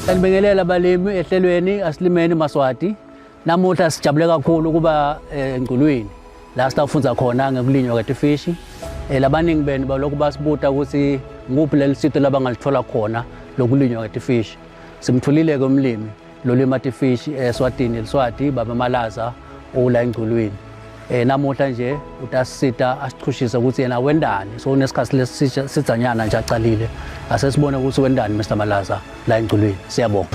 Sanibingelela balimi ehlelweni asilimeni Maswati. Namuhla sijabule kakhulu ukuba eh, eNgculwini la sitawufundza khona ngekulinywa kwetifishi. Eh, labaningi benu balokhu basibuta ukuthi nguphi leli sito labangalithola khona lokulinywa kwetifishi. Simtholile-ke umlimi lolima tifishi eSwatini eLiswati baba Malaza ula eNgculwini. Eh namuhla nje utasisita asichushise ukuthi yena wendani so unesikhathi lesidzanyana nje acalile asesibone ukuthi wendani Mr Malaza la eNgculwini siyabonga.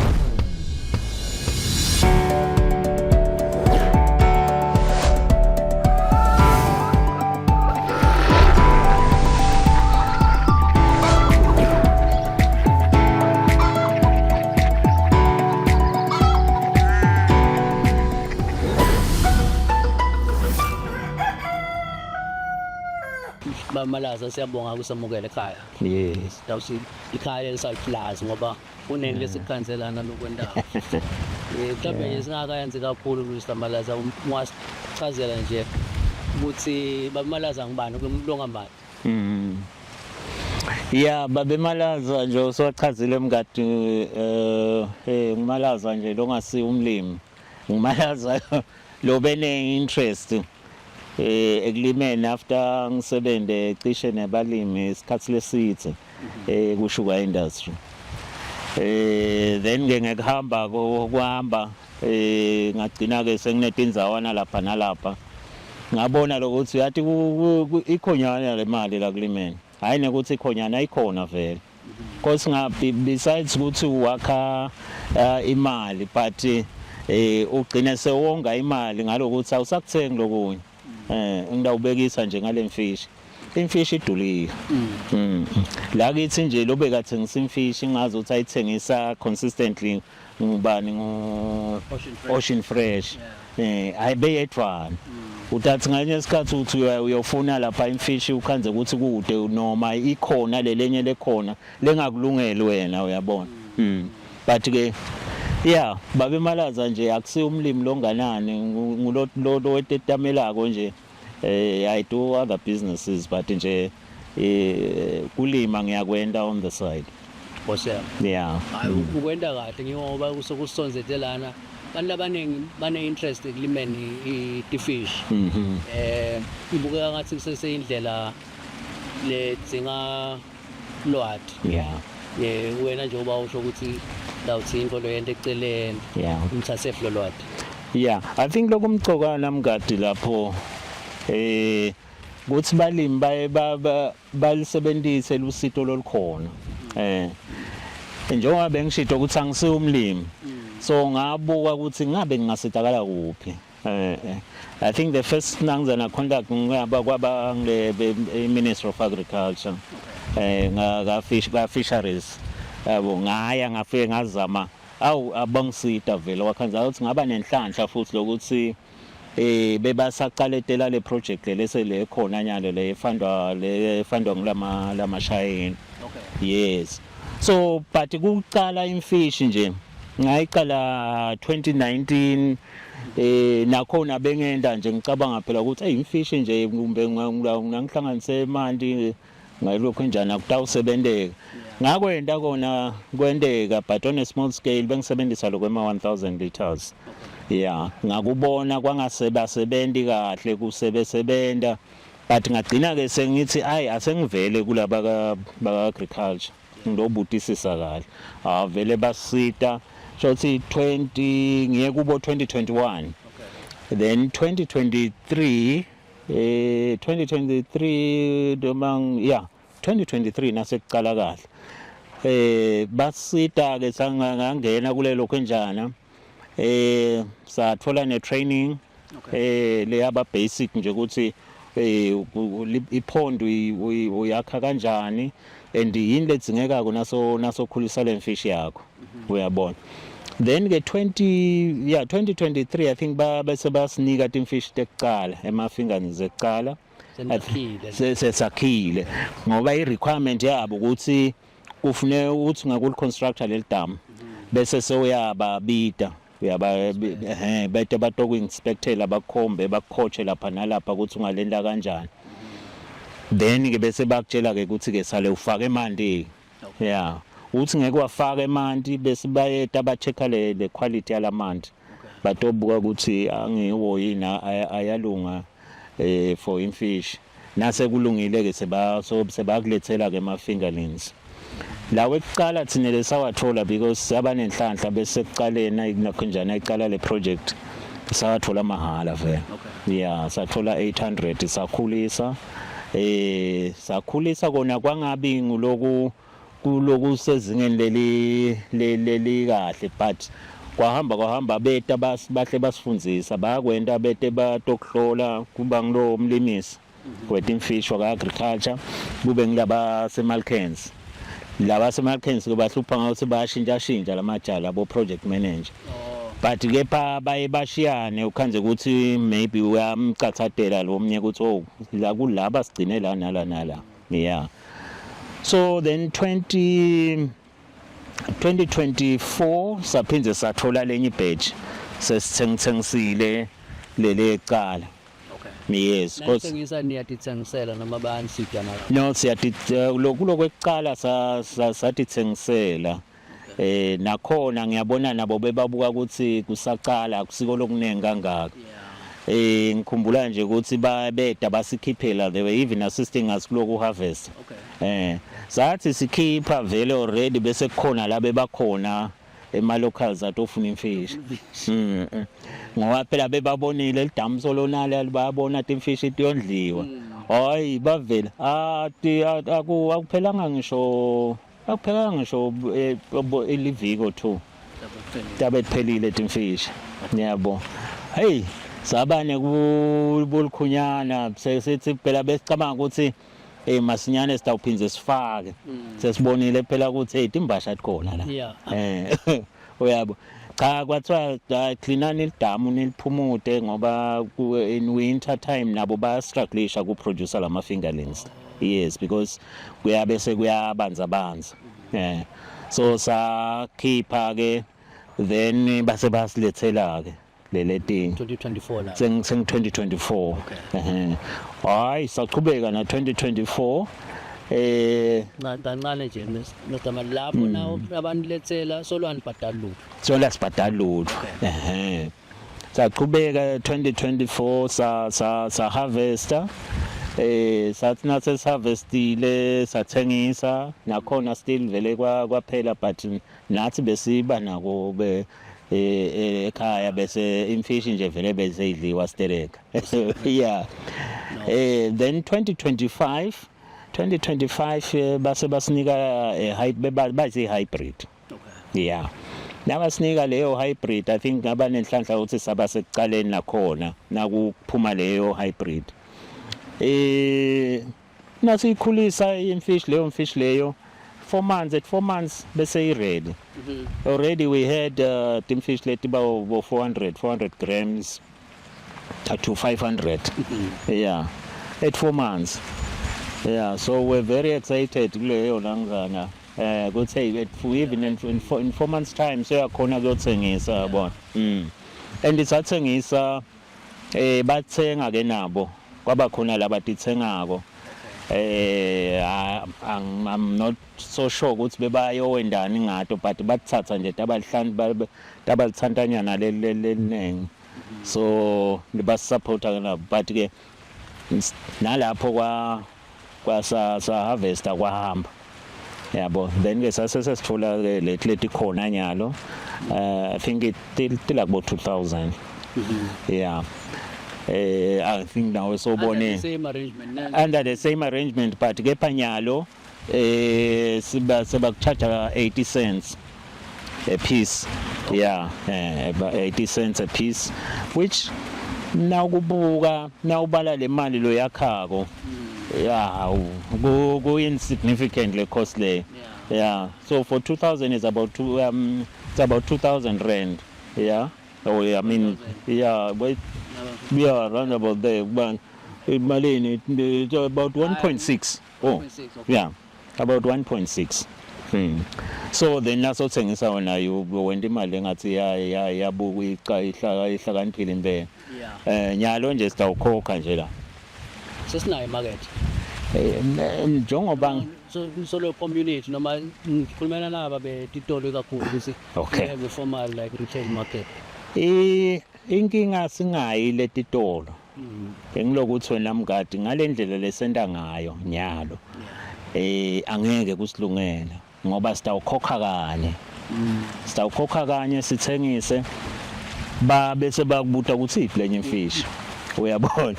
Bamalaza siyabonga kusamukela ekhaya. Yes. Tawusi ikhaya lisaliplazi ngoba kuningi lesikukhanselana lokwendawo. Eh mhlawumbe nje singakayenzi kakhulu Mr Malaza ungasichazela nje ukuthi bamalaza ngubani kumlonga mbani. Mm. Ya babemalaza nje uswachazile mngadi eh eh ngumalaza nje longasi umlimi. Ngumalaza lo bene interest eh ekulimeni after ngisebende cishe nebalimi isikhathi lesithe eh ku sugar industry. Eh then ke ngekuhamba kuhamba eh ngagcina ke senginetindzawana lapha nalapha ngabona lokuthi uyathi ikhonyana le mali la kulimeni hayi nekuthi ikhonyana ikhona vele cause ngabi besides ukuthi wakha uh, imali but eh ugcine sewonga imali ngalokuthi awusakuthengi lokunye eh ngidawubekisa nje ngale mfishi imfishi idulile mm. La kithi nje lobekathengisa imfishi ngazi ukuthi ayithengisa consistently ngubani ngu Ocean Fresh eh hayi beyedvwana utathi nganye isikhathi uthi uyofuna lapha imfishi ukhanze ukuthi kude noma ikhona lelenye lekhona lengakulungeli wena uyabona mm. But ke yeah babe Malaza nje akusiyo umlimi longanani ngulo lo wetetamelako nje eh I do other businesses but nje eh kulima ngiyakwenta on the side. Nkosi yami. Yeah. Hayi ukwenta kahle njengoba kusokusonzetelana abantu abaningi bane interest ekulimeni itifish. Mhm. Eh ibukeka ngathi kuseseyindlela ledzinga lwati. Yeah. Eh wena njengoba usho ukuthi lawuthi into loyenta eceleni. Yeah. Umthathe lo lwati. Yeah, I think lokumcoka namngadi lapho eh kuthi balimi baye balisebenzise lusito lolukhona. Eh njengoba bengishito ukuthi angisiyo umlimi. So ngabuka ukuthi ngabe ngingasitakala kuphi. Eh I think the first nangizana contact ngaba kwaba ngile Ministry of Agriculture. Eh nga fish ka fisheries. Yabo ngaya ngafike ngazama awu abangisita vele wakhanza ukuthi ngaba nenhlanhla futhi lokuthi eh bebasaqaletela le project le sele khona nyalo le efandwa le efandwa ngulama lamashayini okay yes so but kuqala imfishi nje ngayiqala 2019 eh nakhona bengenda nje ngicabanga phela ukuthi hey imfishi nje kumbe ngihlanganise emanti ngalokho njani akutawusebenteka ngakwenta kona kwenteka but on a small scale bengisebenzisa lokho ema 1000 liters yeah ngakubona kwangasebasebenzi kahle kusebesebenta but ngagcina ke sengithi ayi asengivele kulaba ka agriculture ngilobutisisa kahle avele basita shothi 20 ngiye kubo 2021 then 2023 eh 2023 noma yeah 2023 nasekuqala kahle eh basita ke sangangena kulelo kwenjana eh sathola ne training eh leyaba basic nje ukuthi eh iphondo uyakha kanjani and yini ledzingekako naso nasokhulisa lemfishi yakho uyabona then ke 20 yeah 2023 I think ba bese basinika timfishi tekucala emafingani zekucala Senikhile. Sesakhile ngoba i requirement yabo ukuthi kufuneka ukuthi ngakul constructor leli dam bese sewuyababida uyaba ehe bete batoku inspectela bakukhombe bakukhoche lapha nalapha ukuthi ungalenda kanjani then ke bese bakutshela ke ukuthi ke sale ufake emanti yeah. Uthi ngeke wafaka emanti bese bayeta ba-check-a le quality yalamanti. Batobuka ukuthi angiwo yini ayalunga for imfish. Nase kulungile ke seba so sebakulethela ke ama fingerlings. Lawo ekuqala thina lesawathola because sabanenhlanhla bese kuqaleni nakho njani ayiqala le project sawathola mahala vele. Yeah, sathola 800 sakhulisa sakhulisa kona kwangabi nguloku kuloku sezingeni leli leli kahle, but kwahamba kwahamba beta bahle basifundzisa bayakwenta bete batokuhlola kuba ngilo mlimisi wetimfishi waka-agriculture, kube ngilaba seMalkerns. Laba seMalkerns ke bahlupha ngokuthi bayashintshashintsha lamajala abo project manager, but kepha baye bashiyane ukhanze ukuthi maybe uyamcathatela lo mnye ukuthi, "Oh, la kulaba sigcine la nala nala." Yeah, so then 2024 saphindze sathola lenye batch sesithengisile lele ecala. Yes, 'cause Nayithengisa, niyatithengisela noma bayanisida na? No, siyathi lokhu lokwekuqala satithengisela. Nakhona ngiyabona nabo bebabuka ukuthi kusaqala, akusiko lokunengi kangaka. Ngikhumbula nje ukuthi babeda basikhiphela, they were even assisting us kuloku harvest. Sathi sikhipha vele already bese kukhona la bebakhona ema locals atofuna imfishi. Ngoba phela bebabonile lidamu solonala, bayabona ukuthi imfishi tiyondliwa. Hayi, bavela ati aku akuphelanga ngisho iliviki 2 tabe kuphelile timfishi, yabo. Hey, sabane kubulikhunyana sesithi phela besicabanga ukuthi masinyane sitawuphinze sifake, sesibonile phela ukuthi hey, timbasha tikhona la. Uyabo, cha, kwathiwa cleanani lidamu niliphumute ngoba in winter time nabo bayastrugglisha ku-produce lama fingerlings. Yes, because kuyabe sekuyabanza banza. So sakhipha ke, then base basilethela ke leletinye. 2024 la? Seng 2024. Ehe, hayi, saqhubeka na 2024. Kancane nje, Mr. Mali, lapho nawo abanilethela solwani bhadala lutho? Sola sibhadala lutho. Ehe, saqhubeka 2024, sa harvesta, sathi nase harvestile sathengisa, nakhona still vele kwaphela, but nathi besiba nako be ekhaya bese imfishi nje vele bese idliwa stereka. Yeah, then 2025 base basinika bathi hybrid. Yeah, nabasinika leyo hybrid, I think ngaba nenhlanhla ukuthi saba sekucaleni nakhona nakuphuma leyo hybrid. Nasiyikhulisa imfish leyo, mfish leyo 4 months, at 4 months bese i ready. Already we had timfish leti ba bo 400 grams to 500, yeah, at 4 months. Yeah, so we're very excited kuleyo langana kuthi hey, even in 4 months time seyakhona kuyothengisa, yabona. And isathengisa, bathenga ke nabo, kwaba khona laba tithengako. I'm not so sure ukuthi bebayowendani ngato, but bathatha nje tabalihlanu tabalithantanyana lelinengi, so basupporta ke nabo, but ke nalapho kwa sa harvesta kwahamba, yabo. Then ke sase sesithola ke leti letikhona nyalo, I think it tila kubo 2000. Yeah, I think nawe sobone. Under the same arrangement ne? Under the same arrangement, but kepha nyalo siba sebakucharge 80 cents a piece. Yeah, about 80 cents a piece, which nawukubuka nawubala le mali lo yakhako, yeah, ku insignificant le cost le. Yeah, so for 2000 is about two it's about 2000 rand. Yeah, oh yeah, I mean, yeah, but yeah, around about there, but imalini, it's about 1.6. Oh. 1.6, okay. Yeah, about 1.6. So then nasothengisa wena wenta imali engathi ya yabuka ica ihlaka ihlakaniphile impela. Nyalo nje sitawukhokha nje la. Sesinayo imarket. Njengoba So solo community noma ngikhulumela naba betitolo kakhulu ukuthi Okay. we have a formal like retail market. Inkinga singayi letitolo. Bengilokuthi wena mngadi ngalendlela lesenta ngayo nyalo. Angeke kusilungele ngoba sitawukhokha kanye. Sitawukhokha kanye sithengise ba bese bakubuta ukuthi iphi lenye imfishi. Uyabona?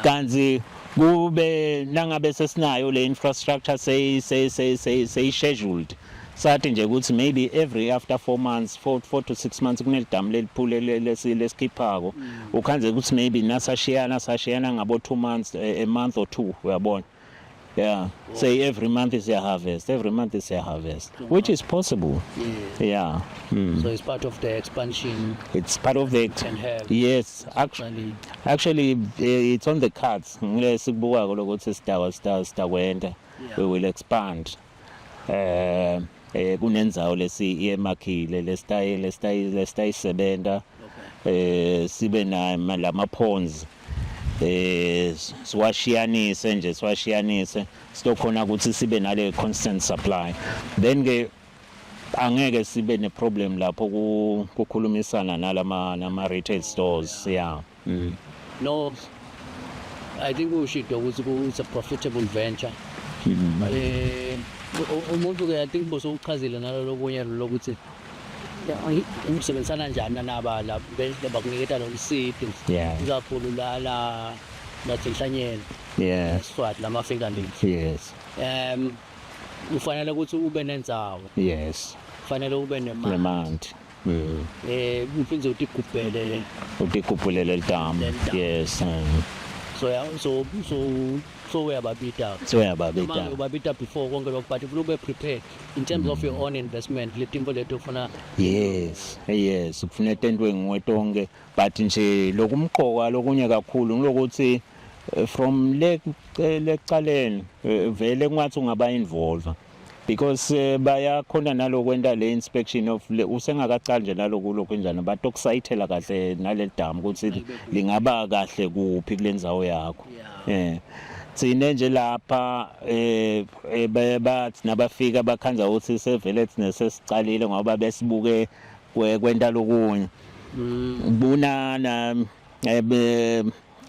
Kanti kube nangabe sesinayo le infrastructure say say say say say scheduled sathi nje ukuthi maybe every after 4 months, 4 to 6 months kunelidamu leliphule lesikhiphako, ukhanze ukuthi maybe nasashiyana ngabo 2 months, a month or two, uyabona? Yeah, say every month is a harvest, every month is a harvest, which is possible. Yeah. So it's part of the expansion It's part of the can have. Yes, actually Actually, actually it's on the cards. Ngile sikubukako lokuthi sidawa sitakwenta. We will expand. Kunendzawo lesi emakhile lesitayisebenta sibe na lama ponds, siwashiyanise nje, siwashiyanise sitokhona ukuthi sibe nale constant supply. Then ke angeke sibe ne problem lapho kukhulumisana nalama nama retail stores, yeah. No, I think ushido ukuthi it's a profitable venture. Umuntu ke, I think bose uchazile nalolokunye lokuthi usebenzisana njani naba la bakuniketa lo seed, ikakhulu la lathi inhlanyelo, Swati lama fingerlings. Ufanele ukuthi ube nendzawo, kufanele ube nemali, Nemanti. Uphindze utigubhele. Utigubhulele lidamu. Lelidamu. Yes. So ya, so uyababita. So uyababita. Noma ubabita before konke lokho, but ufuna ube prepared in terms of your own investment, letimvo leto ufuna. Yes, kufuneka tentwe nguwe tonke, but nje lokumqoka lokunye kakhulu ngilokuthi from le lecaleni vele kungathi ungaba involve because bayakhona nalokwenta le inspection of le usengakacali nje naloku lokhu njani, batokusayithela kahle naleli damu ukuthi lingaba kahle kuphi kulendzawo yakho. Thine nje lapha bathi nabafika bakhanza ukuthi sevele thina sesicalile ngoba besibuke kwenta lokunye bunana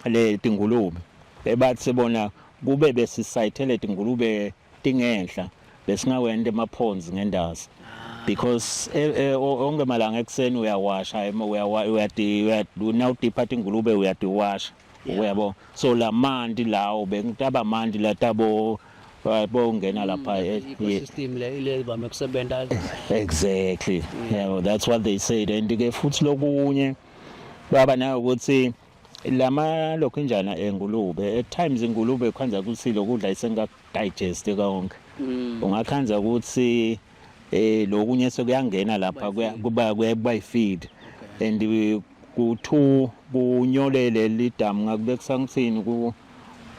le tingulube, bebathi sibona kube besisayithele tingulube tingenhla besingawenda ema-ponds ngendazi because onke malanga ekuseni uyawasha, nawudipha tingulube uyadiwasha, uyabo? So lamanti lawo bengitaba manti latabo bongena lapha Ecosystem le vame kusebenta. Exactly, yeah, that's what they said. And ke futhi lokunye baba nayo ukuthi lama lokho injana engulube, at times ingulube khanza ukuthi lokudla isenga-digest konke, ungakhanza ukuthi lokunye sekuyangena lapha kuba kuba feed and ku-two kunyolele lidamu, ngakubekisa ngithini, ku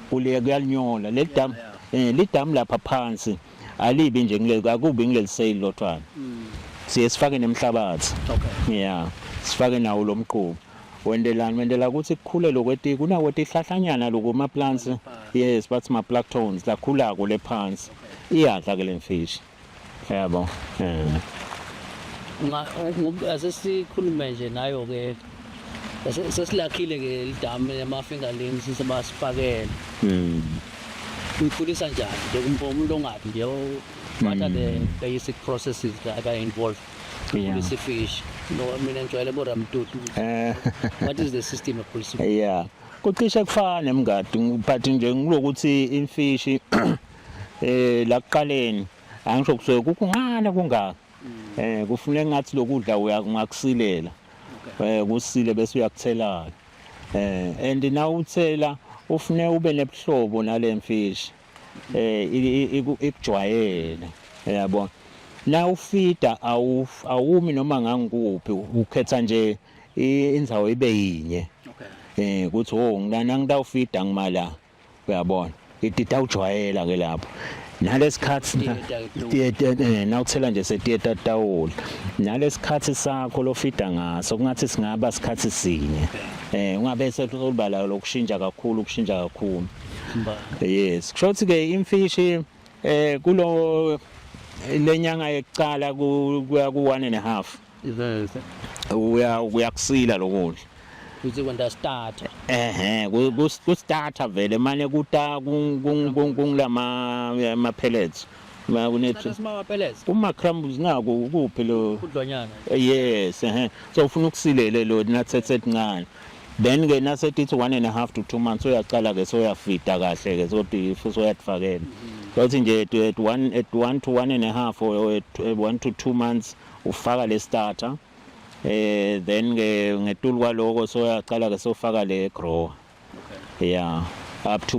kule kuyalinyola leli damu, lidamu lapha phansi alibi nje ngile, akubi ngileli sale lodwana, siye sifake nemhlabathi. Yeah, sifake nawo lo mqubo. Wendelani? Wendela ukuthi kukhule lokweti kunawo tihlahlanyana lokhu ma plants, yes, bathi ma planktons lakhulako le phansi, iyadla ke le mfishi, yabo. Asesikhulume nje nayo ke, sesilakhile ke lidamu lama-fingerlings, sebasifakele. Uyikhulisa njani nje umuntu ongathi nje, what are the basic processes that are involved ukukhulisa ifish? No, mina ngijwayele boramtutu. What is the system yokukhulisa ifish? Yeah, kucishe kufane mngadi, but nje ngilokuthi imfishi la kuqaleni angisho kusuke kukuncane kungaka, kufuneka ngathi lokudla uyakusilela, kusile bese uyakuthela, and nawuthela ufune ube nebuhlobo nale mfishi, ikujwayele, yabo? Na ufida awumi noma ngangikuphi, ukhetha nje indzawo ibe yinye. Kuthi oh ngilana ngitawufida ngimala, uyabona, ititawujwayela ke lapho nalesikhathi. Tiyeta. Nawuthela nje setiyeta tawula nalesikhathi sakho lofida ngaso, kungathi singaba sikhathi sinye, ungabe sekulibala lokushintsha kakhulu, ukushintsha kakhulu. Yes, kusho ukuthi ke imfishi kulo lenyanga yekucala kuya ku 1 and a half. Yes. Uya uyakusila lokudla. Kuthi kwenta start. Ehhe, ku starter vele manje kuta kungilama ama pellets. Ma kunethi Sima pellets. Kuma crumbles nako kuphi lo Kudlwanyana. Yes, ehhe. So ufuna ukusilele lo nathethe etincane. Then ke nasetithi 1.5 to 2 months uyaqala ke soyafida kahle ke sothi futhi uyatifakela. Sothi nje at 1 to 1.5 or at 1 to 2 months ufaka le starter. Then ke ngetulu kwaloko soyaqala ke sofaka le grower. Yeah. Up to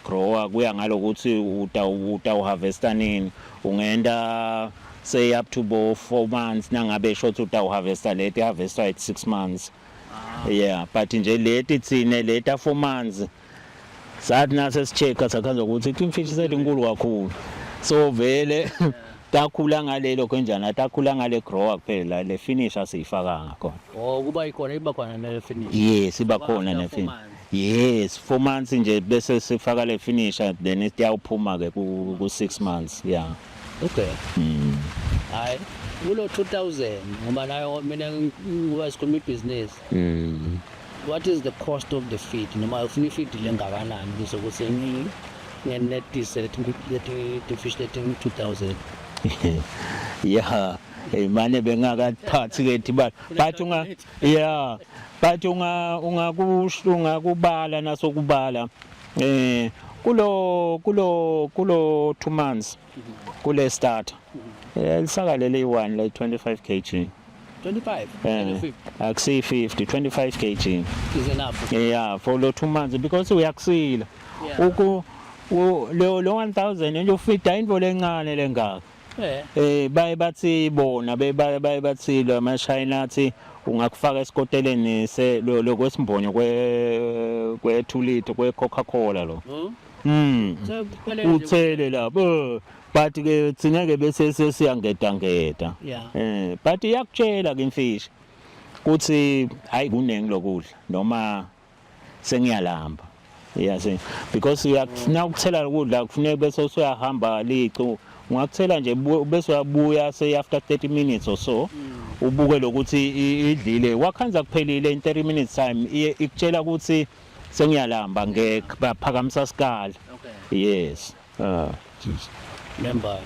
grower kuya ngalokuthi uta uta uharvesta nini. Ungenda say up to bo 4 months nangabe short uta uharvesta leti harvesta at 6 months. Yeah, but nje leti tsine leta 4 months sathi nase sichecka sakhanza ukuthi imfishi selinkulu kakhulu. So vele takhula ngalelo kanjani takhula ngale grower kuphela, le finish asiyifakanga khona. Oh, kuba ikhona, iba khona ne finish. Yes, iba khona After ne four finish. months. Yes, 4 months nje bese sifaka le finish, then iyawuphuma ke ku 6 months, yeah. Okay. Hayi, kulo 2000 ngoba nayo mina ngoba sikhuluma ibhizinisi. What is the cost of the feed? Noma ufuna ifeed lengakanani ukuze ukuthi ngenetise leti fish leti 2000? Yeah, mane bengakaphathi ke thiba, but unga yeah, but unga ungakusho ungakubala nasokubala kulo 2 months kule starter lisaka leli 1 like 25 kg. 25? Akusiyi 50, 25 kg. Is enough. Yeah, for lo 2 months because uyakusila. Uku lo 1000 nje ufida into lencane lengaka. Baye bathi bona baye bathi lo amashayina athi ungakufaka esikoteleni se lo kwesimbonyo kwe 2 liter kwe Coca-Cola lo. So kuphele nje. Uthele lapho, but ke thina ke bese sesiyangeda ngeda. But iyakutshela ke imfishi kuthi hayi, kunengi lokudla noma sengiyalamba. Yes, because uyakufuna ukuthela lokudla, kufuneka bese usuyahamba licu ungakuthela nje bese uyabuya say after 30 minutes or so, ubuke lokuthi idlile wakhanza kuphelile. In 30 minutes time ikutshela ukuthi sengiyalamba, ngeke baphakamisa sikala. Yes. Remember.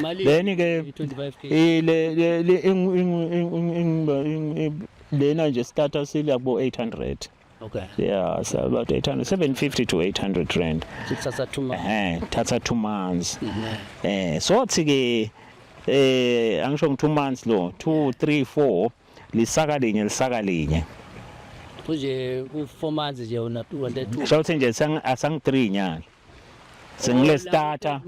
Mali Then ke 25 kg. Ile le lena nje starter sila kubo 800. Yeah, so about 800, 750 to 800 rand. Sithatha 2 months. Thatha 2 months. So thi ke angisho ngi 2 months lo, 2 3 4 lisaka linye, lisaka linye. Kuje ku 4 months nje una 2. Shawuthi nje sang asang 3 nyana. Sengile starter.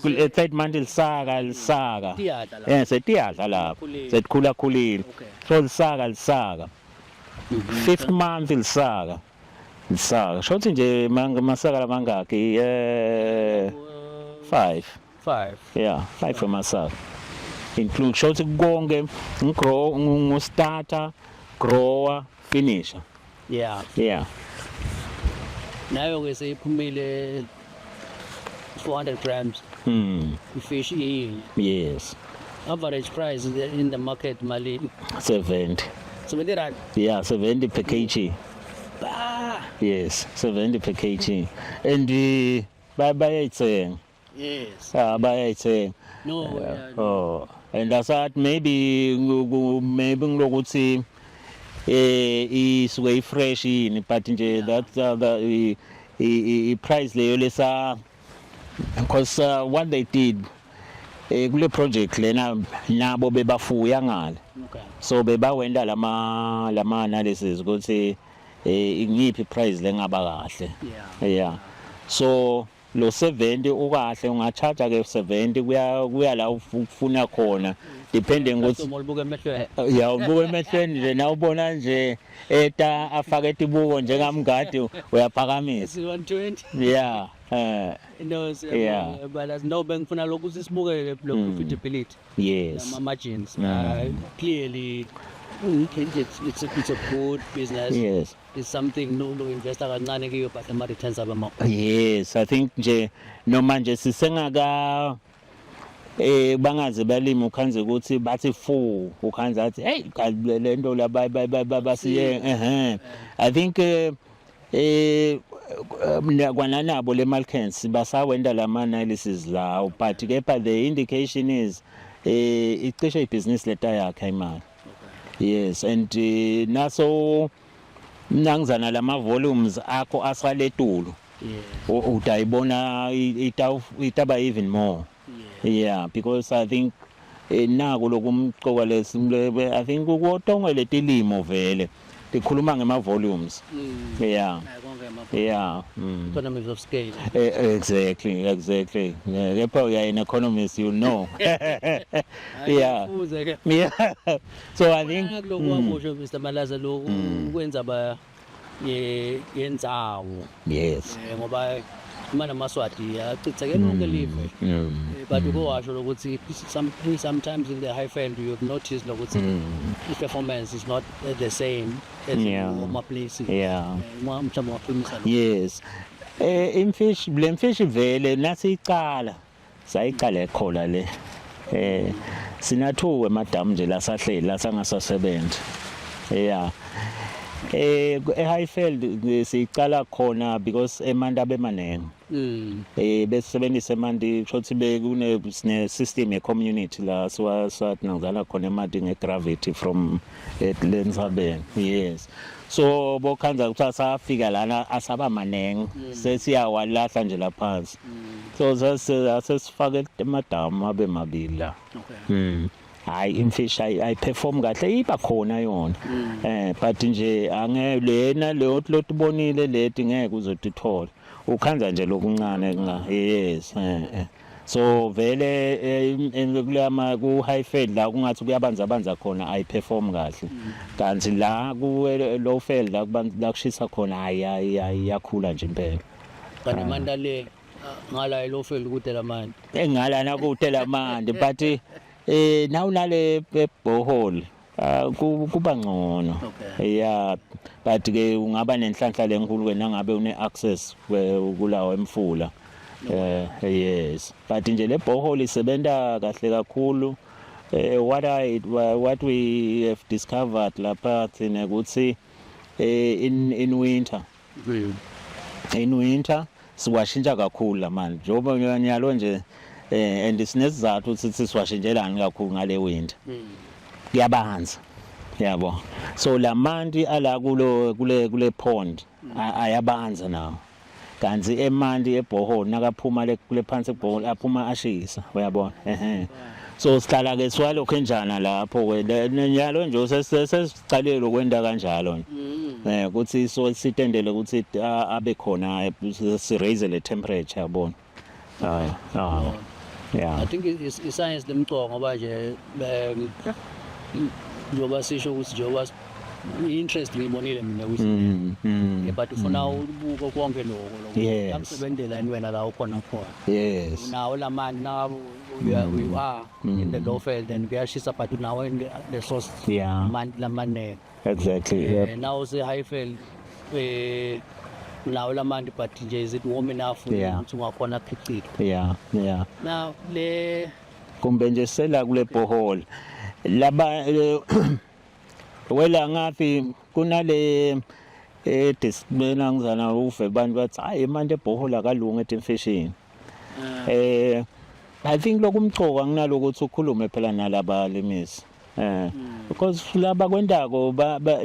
Kule third month lisaka lisaka. Tiyadla lapho. Setiyadla lapho. Khulile. Setikhula khulile. So lisaka lisaka. Fifth month lisaka. Lisaka. Shawuthi nje masaka lamangaki? 5. 5. Yeah, 5 amasaka. Include shawuthi konke ngigrow ngu starter, grower, finisher. Yeah. Nayo ke seyiphumile 400 grams ifish iyinye. Yes. Average price in the market mali? 70. 70 rand? Yeah, 70 per kg. Bah. Yes, 70 per kg. And bayayithenga. Ah, bayayithenga. No, yeah. Oh, and asathi maybe maybe ngilokuthi isuke ifresh yini, but nje that's the i price leyo lesa because what they did kule project lena nabo bebafuya ngale. So bebawenda lama analysis ukuthi ingiphi price lengaba kahle. Yeah, so lo 70 ukahle, ungacharge ke 70 kuya la ufuna khona, depending ukuthi Customer ulibuka emehlweni. Ya, ubuka emehlweni nje, nawubona nje eta afake etibuko njengamngadi, uyaphakamisa. 120. Yeah. No, but as no bengifuna lokhu sisibuke lo profitability. Ama margins. Clearly it's a good business. Yes. It's something no no investor kancane kiyo but ama returns abe makhulu. Yes, I think nje noma nje sisengaka bangaze balime ukhanze ukuthi bathi 4 ukhanze athi hey le nto la basiye I think kwananabo le Malkans basawenda lama analysis lawo, but kepha the indication is icishe ibhizinisi leta yakhe imali. Yes, and naso nangizana lama volumes akho asaletulu, utayibona itaba even more. Yeah, because I think nako lokumcoka lesi, I think kutonke letilimo vele tikhuluma ngema volumes. Yeah. Yeah. Economies of scale. Exactly. Yeah, kepha you are an economist, you know. Yeah. Uze ke. Yeah. So I think Kulokhu wakusho, Mr Malaza, lokhu kwenza ba yenzawo. Ngoba imana amaSwati achitheke lonke live. But uke washo lokuthi sometimes in the Highveld you have noticed lokuthi the performance is not the same as in warmer places. Mhlawumbe ungakhulumisa lokho. Yes. Imfish, lemfish vele nasicala sayiqala ekhola le. Sinathuwe emadamu nje lasahleli lasangasasebenzi. Yeah. eHighveld sicala khona because emanti abemanengi. Besebenzisa emanti, shothi bekune sine system ye community la siwa sathi nangizala khona emanti ngegravity from lentsabeni. Yes. So bokhanza ukuthi asafika lana asaba manengi, sesiyawalahla nje laphansi. So sesifake emadamu abe mabili la. Hayi, imfish ayi perform kahle, iba khona yona. But nje ange lena leyo lotibonile leti ngeke uzotithola. Ukhanza nje lokuncane nga. Yes. So vele kulama ku Highveld la kungathi kuyabanza banza khona ayi perform kahle. Kanti la ku Lowveld la kubantu la kushisa khona, hayi hayi, iyakhula nje impela. Kanti manje le ngala eLowveld kude lamanje. Engalana kude lamanje, but nawunale borehole kuba ngcono. Yeah, but ke ungaba nenhlanhla lenkulu ke nangabe une access kulawo emfula. Yes, but nje le borehole isebenta kahle kakhulu. What we have discovered lapha thina ukuthi in winter, in winter siwashintsha kakhulu lamanje njengoba nyalo nje, and sinesizathu ukuthi siwashintshelani kakhulu ngale winter. Kuyabanza, yabo, so lamanti ala kulo kule pond ayabanza nawo, kanti emanti eborehole nakaphuma le kule phansi eborehole aphuma ashisa, uyabona. Ehe, so sihlala ke siwalokho enjana lapho ke nyalo nje sesicalile ukwenda kanjalo nje ukuthi so sitendele ukuthi abe khona, si raise le temperature, yabona. Hayi, ah, yeah. I think i-science lemcoka ngoba nje njengoba sisho ukuthi njengoba i-interest ngiyibonile mina ukuthi but ufuna ubuko konke lokho lokho yakusebenzela yini wena la ukhona khona. Unawo lamanti na you are in the Lowveld and kuyashisa, but unawo in the source amanti lamanengi. Now use-Highveld, unawo lamanti, but nje is it warm enough ukuthi ungakhona kukhicita? Yeah. Now le Kumbe nje sela kule borehole laba wela ngathi kunale disibena ngizana uve abantu bathi hayi, manje eborehole akalungi etimfishini. I think lokumcoka kunalokuthi ukhulume phela nalabalimisi because laba kwentako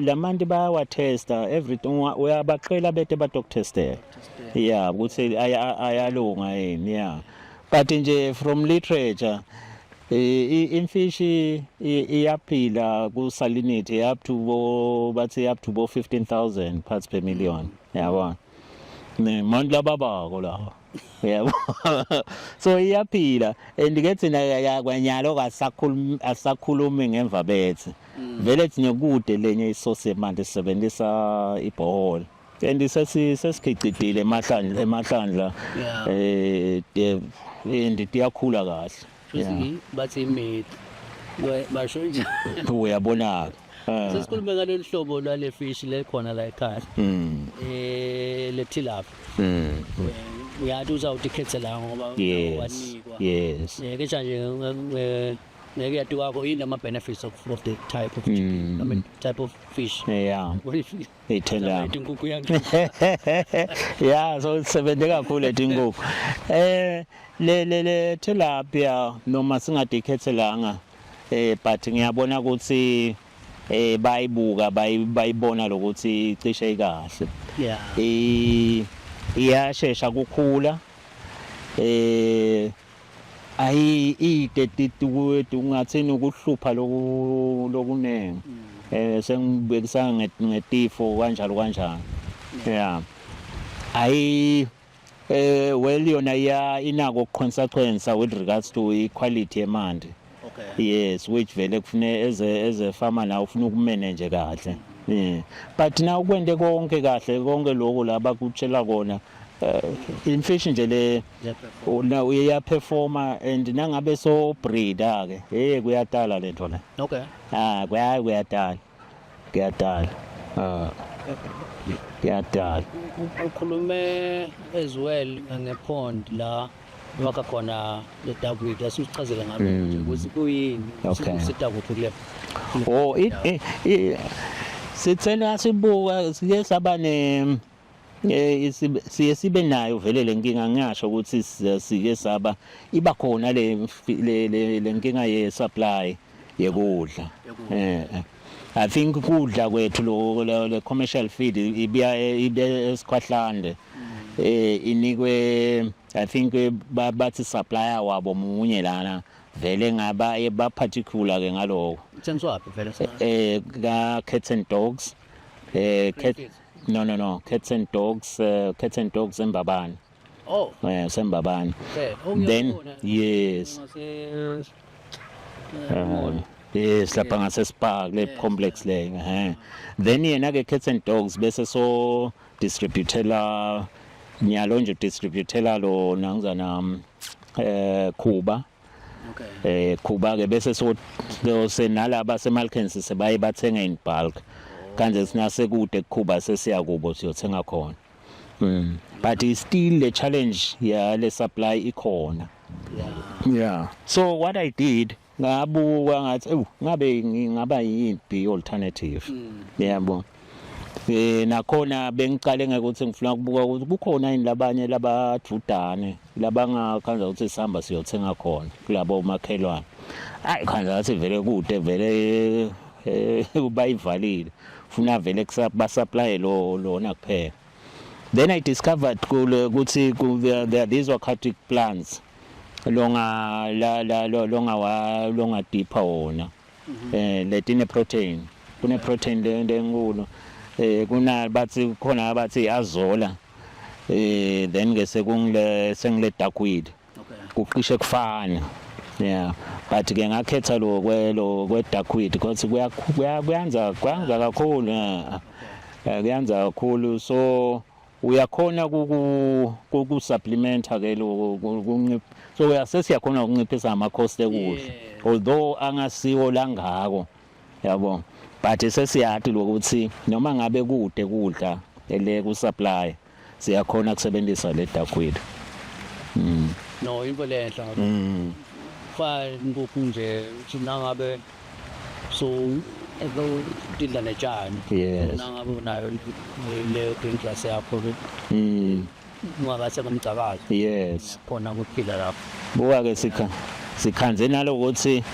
lamanti bayawatesta everything, uyabaqela bete batokutestela, yeah, ukuthi ayalunga yini. Yeah, but nje from literature imfishi iyaphila ku salinity up to bo bathi up to bo 15,000 parts per million, yabona, ne manti lababako lawa, yabo. So iyaphila, and ke thina kwanyalo kasakhulumi, asakhulumi ngemva bethe vele thina kude lenye isource yemanti, sisebenzisa iborehole and sesikhicitile emahlandla emahlandla. And tiyakhula kahle. Futhi bathi imithi basho nje. Uyabona. Sesikhulume ngalolu hlobo lwale fish lekhona la ekhaya. Le tilapia. Uyathi uzawutikhethela ngoba wanikwa. Ke nje ngeke yati kwakho yini ama benefits of the type of chicken. I mean, type of fish. What if Ithela. Inkukhu yangi. Yeah, so sisebenze kakhulu letinkukhu. Le tilapia noma singadikhethelanga, but ngiyabona ukuthi bayibuka, bayibona lokuthi cishe ikahle. Iyashesha kukhula. Ayi ide titukuthi ungathini ukuhlupha loku lokunengi. Sengibekisa ngetifo kanjalo kanjalo. Yeah. Ayi, well, yona iya inako ukuqhwensa qhwensa with regards to equality yemanti. Yes, which vele kufune as a farmer na ufuna ukumanage kahle. Yeah. But now kwente konke kahle, konke lokho la bakutshela kona, imfish nje le una uya performa and nangabe so breeder ke, hey, kuyatala lento le. Ah, kuyatala. Kuyatala. Ah. Kuyatala. Ukhulume as well ngepond la wakha khona le duckweed, asichazele ngalo nje ukuthi kuyini, usita kuphi kule. Oh, sithena sibuka sike saba ne siye sibe nayo vele le nkinga, ngingasho ukuthi sike saba iba khona le nkinga ye supply yekudla. I think kudla kwethu lo le commercial feed ibiya ibe esikhwahlande, inikwe, I think bathi supplier wabo munye lana vele, ngaba ba particular ke ngaloko. Ithengiswaphi vele? Ka Cats and Dogs, cat, no, Cats and Dogs, Cats and Dogs eMbabane. Sembabane. Oh, then ngiyabona. Yes. Yes, lapha ngase Spark le complex le. Then yena ke Cats and Dogs bese so distributela nyalo nje, distributela lo nangizana Khuba. Khuba ke bese so senalaba seMalkens sebaye bathenga in bulk kanje, sinase kude kuKhuba, sesiya kubo siyothenga khona. But is still the challenge ya le supply ikhona. Yeah, so what I did, ngabuka ngathi, ewu, ngabe ngingaba yiphi alternative, yabo. Nakhona bengicale ngekuthi ngifuna ukubuka ukuthi kukhona yini labanye labadvudane labangakhanza ukuthi sihamba siyothenga khona kulabo makhelwane. Ayi, khanza ngathi vele kude vele, bayivalile, funa vele basupply lo lona kuphela. Then I discovered kule ukuthi there are these aquatic plants longa la la longa wa longa dipha wona, letine protein, kune protein le lenkulu. Kuna bathi khona abathi azola, then ke sekungile sengile duckweed. Kuqishe kufana, yeah, but ke ngakhetha lo kwelo kwe duckweed because kuyanza kakhulu, yeah. Kuyanza kakhulu, so uyakhona kuku supplementa ke lo so uyasesiyakhona ukunciphisa ama cost ekudla, although angasiwo langako, yabo, but sesiyati lokuthi noma ngabe kude kudla le ku supply, siyakhona kusebenzisa le duckweed. No, into lenhle. Fa inkukhu nje uthi nangabe so tidla netshani. Nangabe unayo le green grass yakho ke, ungakase ngomcakazo. Khona ukuphila lapho. Buka ke, sikhanze nalokuthi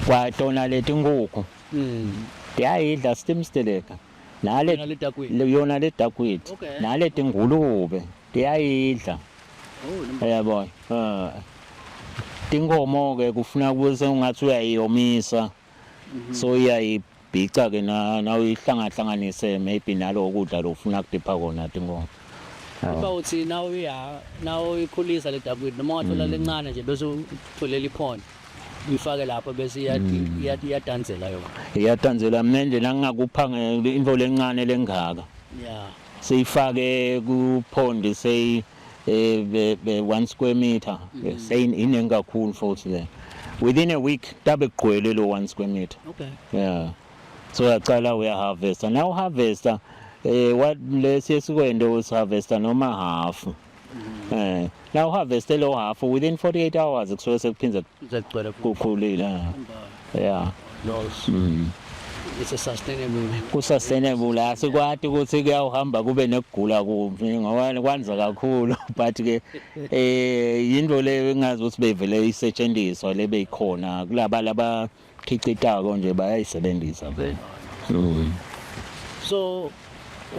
kwatona leti nkukhu tiyayidla stimsteleka nale. Yona le duckweed? Yona le duckweed. Nale tingulube tiyayidla. Oh. Uyabona, tinkomo ke kufuna kube ungathi uyayiyomisa, so iyayibhica ke na uyihlangahlanganise maybe nalo kudla lofuna kudipha kona tinkomo. Uba uthi nawe uya nawe uyikhulisa le duckweed, noma ungathola lencane nje bese utholela ipond, uyifake lapho, bese iyadanzela yona. Iyatanzela. Mina nje nangingakupha into lencane lengaka, seyifake ku-pond, say 1 square meter, say iningi kakhulu futhi le, within a week tabe kugcwele lo 1 square meter. Yeah. So uyacala uyaharvesta. Now harvesta what lesiye sikwente usiharvesta noma half. Now harveste lo half within 48 hours kusuke sekuphindze Sekugcwele futhi. kukhulile. Yeah. Those. It's a sustainable. Ku-sustainable, asikwati ukuthi kuyawuhamba kube nekugula kumbi ngoba kwanza kakhulu, but ke yinto le engazi ukuthi beyivele isetshenziswa le beyikhona kulaba laba khicitako nje, bayayisebenzisa vele. So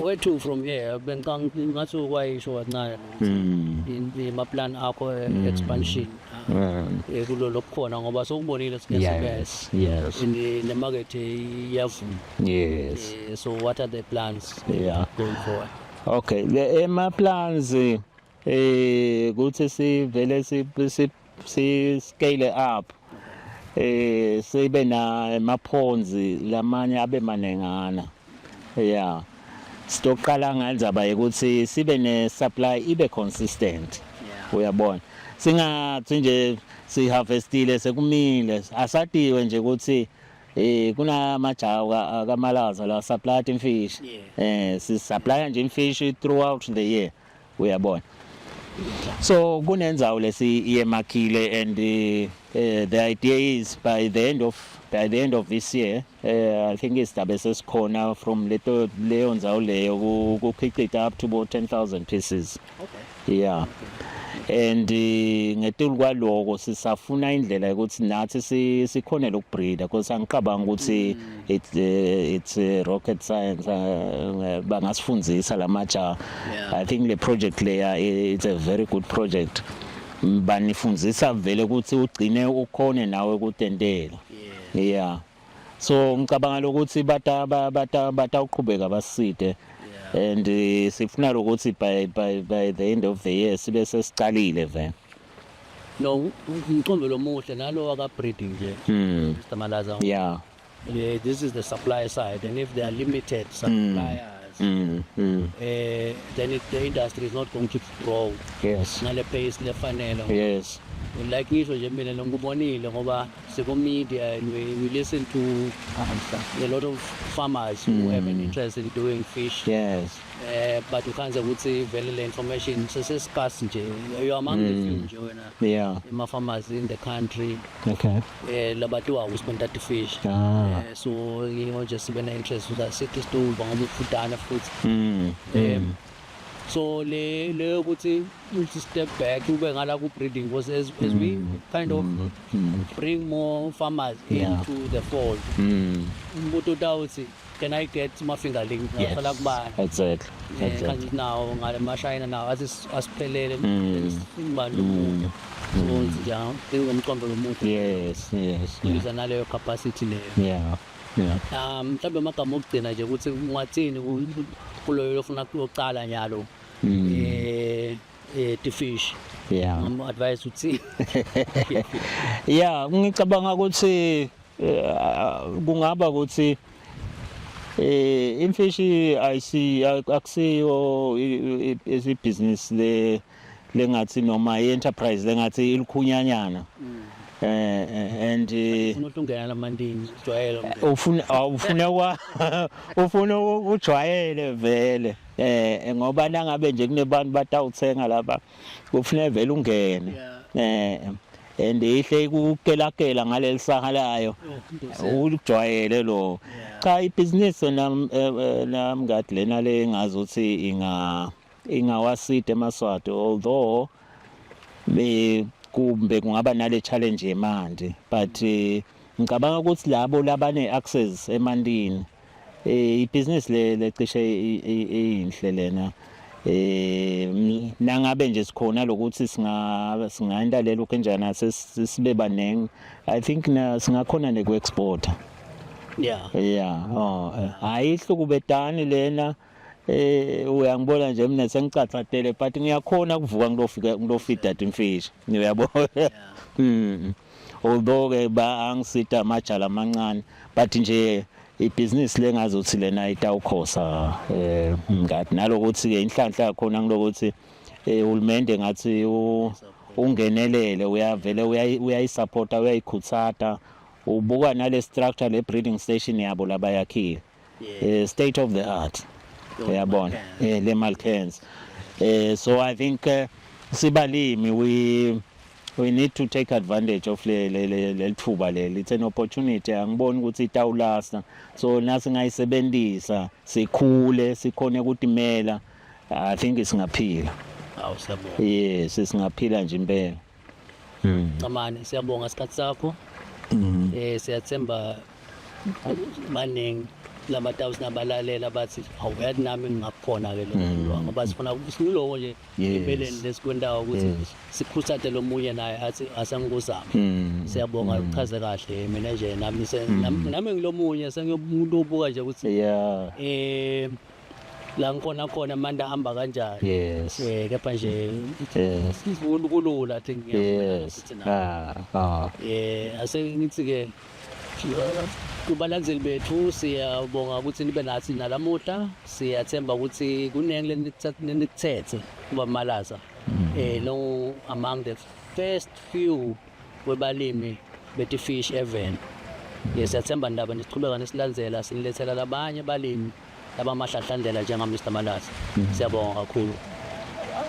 where to from here? Bengicanga ngathi ukwayisho kancane ama-plan akho expansion kulo lokukhona, ngoba sokubonile sikuyasebenza and the market iyavuma. So what are the plans going forward? Okay, the ema plans kuthi sivele si scale up, sibe na ema-ponds lamanye abe manengana. Yeah, sitoqala ngandzaba ukuthi sibe ne supply ibe consistent. Uyabona, singathi nje siharvestile sekumile, asatiwe nje ukuthi kunamajaha kaMalaza la supply imfish. Si supply nje imfish throughout the year, uyabona. So kunendzawo lesi iyemakile and the idea is by the end of this year, I think isidabe sesikhona from leto leyo ndzawo leyo kukhicita up to about 10,000 pieces. Yeah, and ngetulu kwaloko sisafuna indlela yokuthi nathi sikhone lokubreeda, because angicabanga ukuthi it's rocket science, bangasifundisa lamajaha. I think le project leya, it's a very good project. Banifundzisa vele ukuthi ugcine ukhone nawe ukutentela. Yeah, so ngicabanga lokuthi bata bata batawuqhubeka baside and sifuna lokuthi by the end of the year sibe sesicalile vele. No, umcombo lomuhle nalo waka breeding nje. Mr Malaza. Yeah, this is the supply side, and if there are limited suppliers, then the industry is not going to grow ngale pace lefanele. Like ngisho nje mina ngikubonile ngoba siku media and we listen to a lot of farmers who have an interest in doing fish. But ukhanze ukuthi vele le information sesescarce nje. You are among the few nje wena ema farmers in the country labatiwa ukuthi fish. So yingo nje sibe na interest ukuthi sithi situva ngoba ufudana futhi. So le ukuthi uthi step back ube ngala ku breeding, because as we kind of bring more farmers into the fold, umbuto utawuthi, "Can I get my fingerling?" Ngiyafela kubani? Kanti nawo ngale mashayina nawo athi asiphelele singibani lomuhle, so nje ngumqondo lomuhle kuliza naleyo capacity leyo. Mhlawumbe amagama okugcina nje ukuthi ungathini kuloyo lofuna ukuqala nyalo tifish? Ngam advise uthi Yeah, ngicabanga ukuthi kungaba ukuthi imfishi ayisi akusiyo isibhizinisi le lengathi noma i-enterprise lengathi ilikhunyanyana and ufuna ukuthi ungena lamantini, ujwayele ukungena. Ufuna kwa ufuna ujwayele vele, ngoba nangabe nje kunebantu batawuthenga lapha, kufuneka vele ungene. And ihle ukukelakela ngaleli saha layo. Oh, ujwayele lo. Cha, ibhizinisi nam namngadi lena le ngazi ukuthi ingawasida emaSwati, although be kumbe kungaba nale challenge yemandi, but ngicabanga ukuthi labo labane access emandini, ibhizinisi le lecishe iyinhle lena. Nangabe nje sikhona lokuthi singayenta lelo kanjana, sibe baningi, I think na singakhona neku-exporta. Yeah, oh, ayihlukubetani lena. Uyangibona nje mina sengicathatele, but ngiyakhona ukuvuka ngilofika ngilofida imfishi, uyabona. Although ke ba angisita amajala amancane, but nje ibhizinisi lengazothi lena itawukhosa ngathi nalokuthi ke inhlanhla yakhona ngilokuthi uhulumende ngathi ungenelele, uyavele uyayisupporta, uyayikhuthata. Ubuka nale structure le breeding station yabo labayakhile. Yeah. State of the art. Uyabona? Le Malkerns. So I think sibalimi we need to take advantage of le le le lelithuba leli. It's an opportunity. Angiboni ukuthi itawulasta. So nasingayisebenzisa sikhule sikhone ukutimela. I think singaphila. Awu, siyabonga. Yes, singaphila nje impela. Camane, siyabonga isikhathi sakho. Siyathemba baningi lamatawusi nabalalela bathi awuyathi nami ngingakhona ke lo ngoba sifuna siloko nje empeleni lesikwendawo ukuthi sikhuthate lo munye naye athi asengikuzama. Siyabonga, uchaze kahle. Mina nje nami nami ngilomunye sengiyomuntu obuka nje ukuthi la ngikhona khona manje ahamba kanjani. Kepha nje kulula athi ngiyavuma. Ase ngithi ke kubalandzeli bethu, siyabonga ukuthi nibe nathi nalamuhla. Siyathemba ukuthi kuningi lenikuthethe kuba Malaza, no among the first few webalimi beti-fish even. Yes, siyathemba ndaba nisichubeka nisilandzela, sinilethela labanye balimi labamahlahlandlela njenga Mr Malaza. Siyabonga kakhulu.